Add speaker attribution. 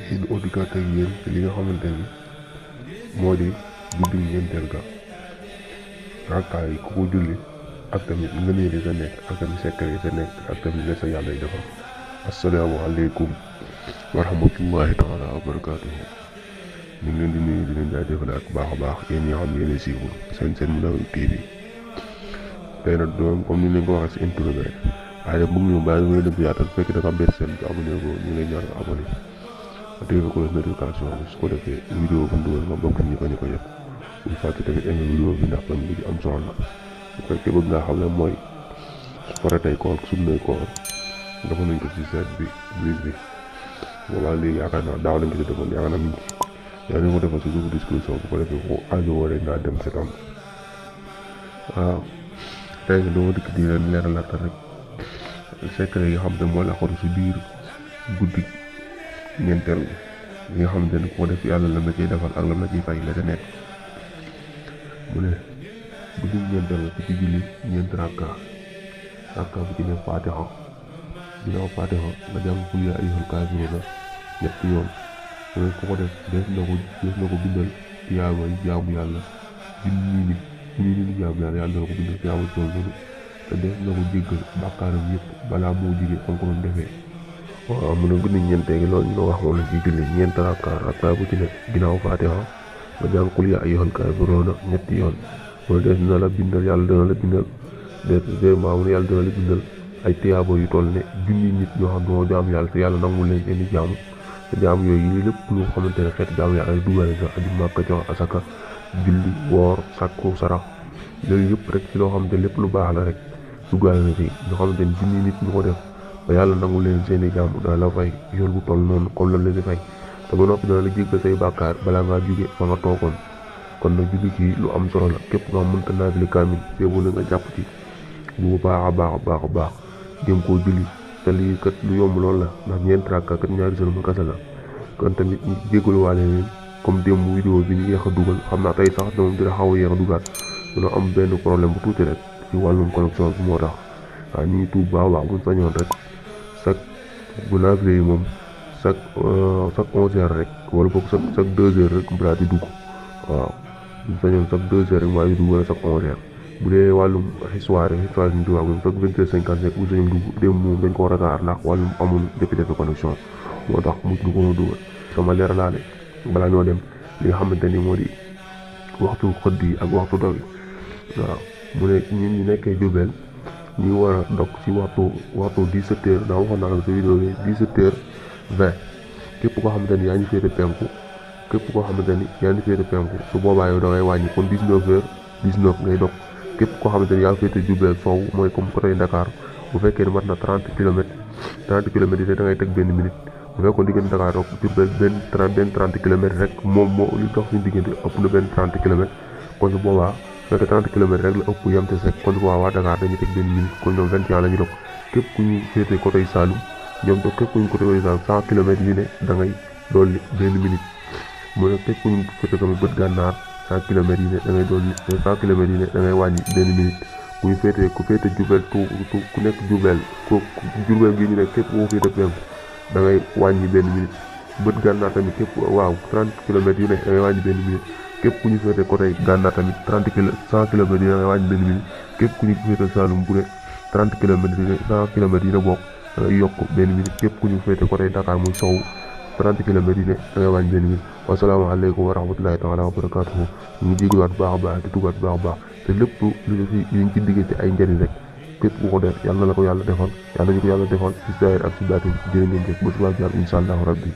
Speaker 1: di dikkaat ak yéen ci li nga xamante ni moo di guddi ñeenteel ga rakkaa yi ku ko julli ak tamit ngëneel yi sa nekk ak tamit secret yi sa nekk ak tamit la sa yàlla yi defal. assalaamu aleykum wa rahmatullahi taala wa barakaatuhu. ñu ngi leen di nuyu di leen jaajëfalaat bu baax a baax yéen ñi nga xam ne yéen a siiwul seen Mounawir TV. tey nag doom comme ni leen ko waxee si intro bi rek waaye nag bëgg ñu bàyyi nga leen di yaatal fekk da nga am benn seen bi abonné ko ñu ngi lay ñaan abonné activé ko notification bi su ko defee vidéo bu dugal nga bokk ñi ko yëpp bu fàtte tamit aimé vidéo bi ndax tam li am solo la bu fekkee bëgg nga xam ne mooy faratay koor sunnay koor dafa nañ ko ci seet bi bi boobaa léegi yaakaar naa daaw lañ ko ci defoon yaakaar naa mi yaa ngi ko defal si suufu description bu ko defee ko aajo woo rek naa dem seetaan waaw tey nga dama dikk di leen leeralaat rek secret yi nga xam ne moo la xoru si biir guddi ñeenteel yi nga xamante ne ko def yàlla la nga ciy defal ak la nga ciy fay la ca nekk mu ne guddi ñeenteel ku ci julli ñeent rakka bu ci nekk faatiha ginnaaw faatiha nga jàng qul yaa ayyuhal kaafiruuna ñetti yoon mu ne ku ko def def na ko bindal tiyaaba yi jaamu yàlla junni nit jaamu yàlla yàlla dana ko bindal tiyaaba tool noonu te def na ko jéggal bàkkaaram yëpp balaa moo jigee xam ko doon defee. waaw mu ne guddi ñeenteel gi loolu ñu wax moom lañ ciy julli ñeent rakka bu ci nekk ginnaaw faatiha nga jàng qul yaa ayyuhal kaafiruuna ñetti yoon mu ne def na la bindal yàlla dana la bindal mu ne yàlla dana la bindal ay tiyaaba yu toll ne junni nit ñoo xam ne jaamu yàlla te yàlla nangul leen seeni jaamu te jaamu yooyu lépp lu xamante ne xeet jaamu yàlla ay dugal nga aju màkka jox asaka julli woor sàkku sarax loolu yëpp rek ci loo xamante lépp lu baax la rek dugal na ci ñoo xamante ne junni nit ñu ko def ba yàlla nangul leen seeni jaamu dana la fay yool bu toll noonu comme la leen di fay te ba noppi dana la jéggal say bàkkaar balaa ngaa jóge fa nga toogoon kon nag julli ci lu am solo la képp nga mënta naafila kaamil féebu la nga jàpp ci bu baax a baax jëm koo julli te lii kat lu yomb loolu la ndax ñeent rakka kat ñaari sëlmu kese la kon tamit ñu jégalu waale leen comme démb vidéo bi ñu yéex a dugal xam naa tey sax moom dina xaw a yéex a dugaat dina am benn problème bu tuuti rek ci wàllum connexion bi moo tax waaw ñu ngi tuub baax buñ sañoon rek chaque bu naafile yi moom chaque 11h rek wala boog chaque 2h rek mu daal di dugg waaw buñ sañoon chaque 2h rek maa ngi dugg wala chaque 11h bu dee wàllum histoire ñu dugal moom chaque 22h55 bu sañoon dugg démb moom dañ ko war a gaar ndax wàllum amul jafe-jafe connexion moo tax mu ñu ko mën a dugal sama leeralaale balaa ñoo dem li nga xamante ni moo di waxtu xëdd yi ak waxtu dog waaw mu ne ñun ñu nekkee Jurbel ñu war a dog ci waxtu 17h daa waxoon naa la sa vidéo bi 17h20 képp koo xamante ni yaa ngi féete penku su boobaa yow da ngay wàññi kon 19h19 ngay dog képp koo xamante ni yaa ngi féete Jurbel soow mooy comme côté Dakar bu fekkee ne mat na 30 kilomètres yi da ngay teg benn minute bu fekkoon diggante Dakar rek Jurbel benn 30 kilomètres rek moom moo li dox suñu diggante ëpp na benn 30 kilomètres kon su boobaa su fekkee 30 kilomètres rek la ëpp yem te sek kon su boobaa waa Dakar dañuy teg benn minute kon ñoom 21 la ñu dog képp ku ñu féete côté Saloum ñoom donc képp ku ñu côté Saloum 100 kilomètres yu ne da ngay dolli benn minute mu ne képp ku ñu féete tamit bët gànnaar 100 kilomètres yi ne da ngay dolli 100 kilomètres yi ne da ngay wàññi benn minute ku féete Jurbel ku nekk Jurbel Jurbel gi ñu ne képp ku féete penku da ngay wàññi benn minute bët gànnaar tamit képp 30 kilomètres yu ne da ngay wàññi benn minute képp ku ñu féete côté gànnaar tamit 100 kilomètres yi da ngay wàññi benn minute képp ku ñu féete Saloum bu ne 30 kilomètres yi ne 100 kilomètres yi ne bokk da ngay yokk benn minute képp ku ñu féete côté Dakar muy sow 30 kilomètres yi ne da ngay wàññi benn minute wasalaamaaleykum wa rahmatulahi taala wa barakaatuhu ñu ngi jégaluwaat bu baax a baax te tugaat bu baax a baax te lépp lu ñu ci diggante ay njëriñ rek képp ku ko def yàlla na la ko yàlla defal yàlla ñu ko yàlla defal ci saayir ak ci baatin jërë ngeen jëf ba subaa jàmm incha allahu rabbi